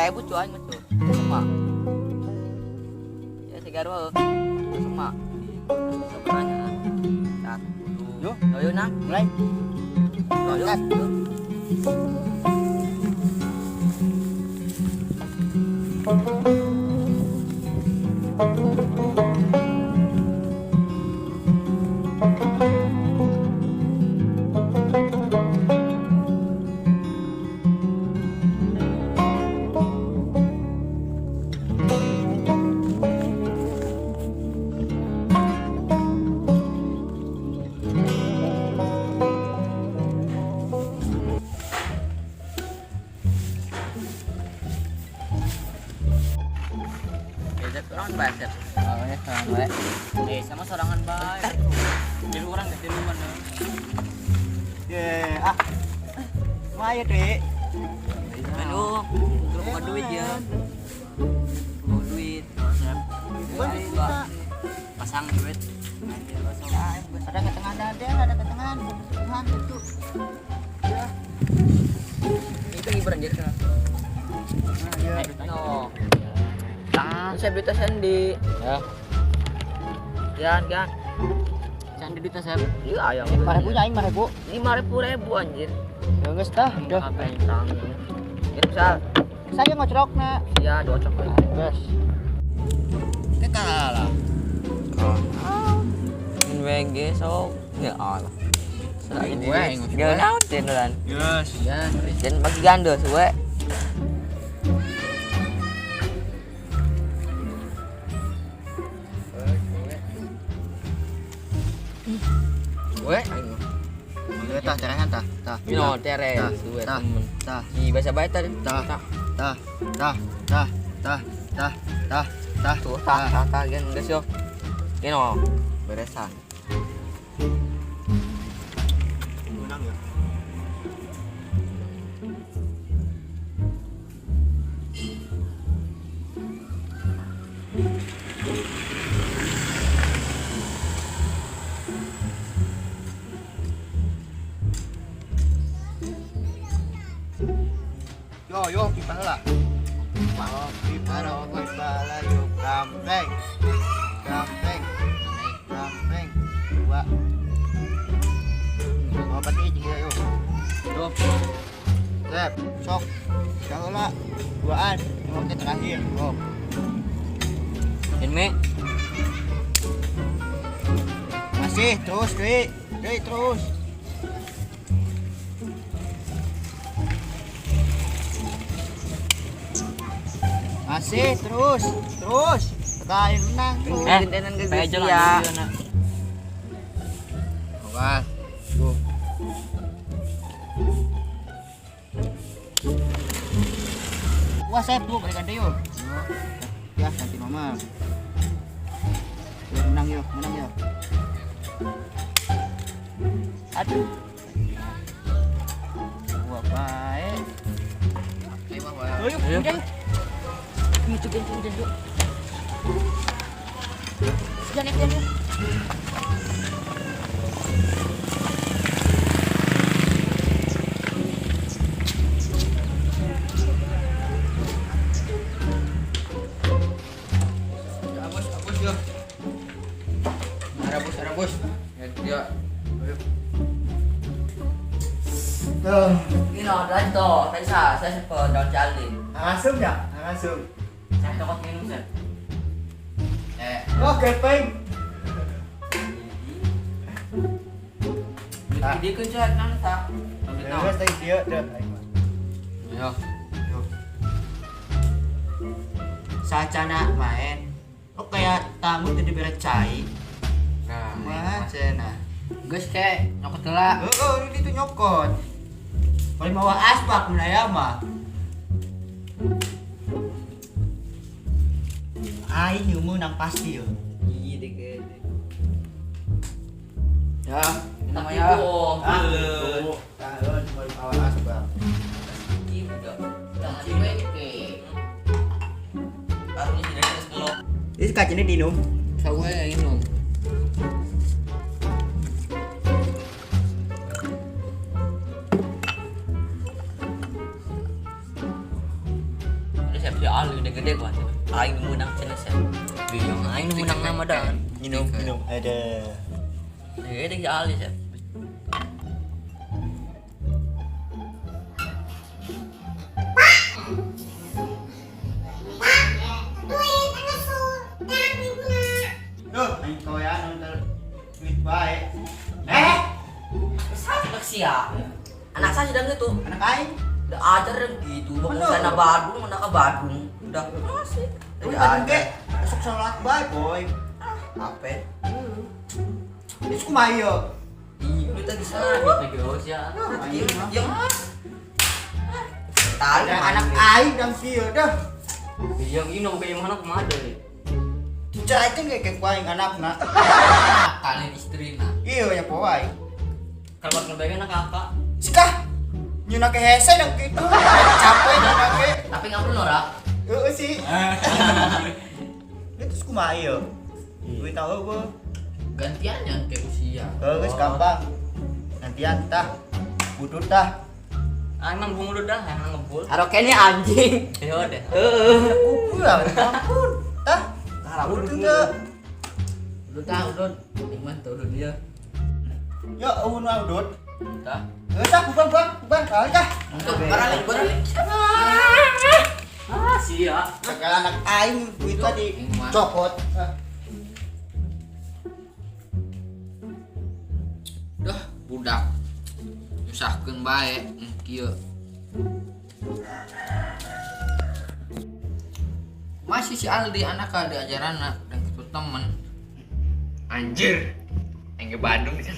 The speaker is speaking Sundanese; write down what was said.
1000 cuy aing mah cuy. Semak. Ya segarwa. Semak. Sebenarnya. 1 2. Yo yo nang, mulai. Yo yo. Sama sorangan bae. Jadi orang geus tiluan. Ye, ah. Maya deh. Aduh, terus buka duit ya. Buka duit. Pasang duit. Ada ke tengah ada ke tengah. Tuhan itu. Ya. Itu ngibar anjir kan. No. Tah, saya duit Sandi. Ya. Gan, gan. Candi duitnya saya. Iya, ayam. 5.000 nya aing 5.000. 5.000 anjir. Ya geus tah, udah. Kirim sal. Saya ngocrokna. Iya, diocok. Geus. Ke kalah. Min WG sok. Ya Allah. Selain gue, gak naon tenan. Geus. Ya, dan bagi ganda suwe. Gue, tah terehan tah, tah. No, tere, suwe temen. Tah. Di bahasa bae tadi. Tah. Tah, tah, tah, tah, tah, tah, tah. Tuh, tah, tah, tah, gen geus yo. Geno, beresan. Menang ya. Yo yo pipa lah. Pipa pipa lah yo gampeng. Gampeng. Gampeng. Dua. Oh pati juga yo. Yo. Sep, sok. Kalau lah duaan, oke terakhir. Oh. Ini masih terus, Dwi. Dwi terus. Masih terus, terus. Tekain menang terus. Gentenan geus ya. Oke. Go. Wah, saya bu balikan deh yo. Ya, ganti nomor. Menang yo, menang yo. Aduh. Gua baik. Ayo, udah. Itu genting yuk. Jangan jangan. Abos, abos yo. Arabos, arabos. Ya, ya. Tuh. Ini ada toh, saya sepe daun cali. Langsung ya, langsung. Saya tokot minum sih. Oh, gepeng. Di kunci nang tak. Terus tadi dia dah. Yo. Yo. Sacana main. Oh kayak tamu tadi berat cai. Nah, mah cenah. Geus kek nyokot heula. Heeh, ini tuh nyokot. Paling mawa aspak mun aya mah. Aing yo menang pasti yo. Iya deh kek. Ya, namanya. Ah, tahun mau mawa aspak. Iki udah. Ini kacanya dinum. Sawe minum. Ini Ya Ali gede-gede gua. Aing nu meunang cenah Sep. Bingung aing nu meunang nama dah. Minum, minum. Ada. Gede si Ali Sep. Duh, aing koyan nonton duit bae. Eh, Anak sia. Anak saya sedang gitu. Anak aing. Udah ajar gitu, mau sana Badung, mana ke Badung. Udah masih. Udah Badung ge, besok sholat bae, boy. Apa? Itu kumaha ieu? Iya, kita bisa gitu ya. Yang Ada anak aing dang kieu dah. Yang ini mau kayak mana kumaha deh. Diceraikan ge ke ku aing anakna. Kalian istri nah. Iya ya po aing. Kalau ngebayangin anak kakak. Sikah. Nyeuna ke hese dang kitu. Capek nyeuna ke. Tapi nggak perlu norak. Heeh sih. Itu kumaha ieu? Duit tahu gua. Gantiannya kayak usia. Heuh geus gampang. Gantian tah. Budut tah. Ah, emang bunga udah dah, yang ngebul. Arokennya anjing. Ya udah. Heeh. Kupu ya, ampun. Tah. Budut teu. Udah tah, udah. Iman tuh udah dia. Yo, eueun udut. Tah. Heuh tah, bubar, bubar, bubar. Balik tah. Baralik, baralik. Ah, sia. Segala anak aing duit tadi copot. Dah budak nyusahkeun bae kieu. Masih si Aldi anak diajaranna dan kitu temen. Anjir. Aing ge Bandung kan.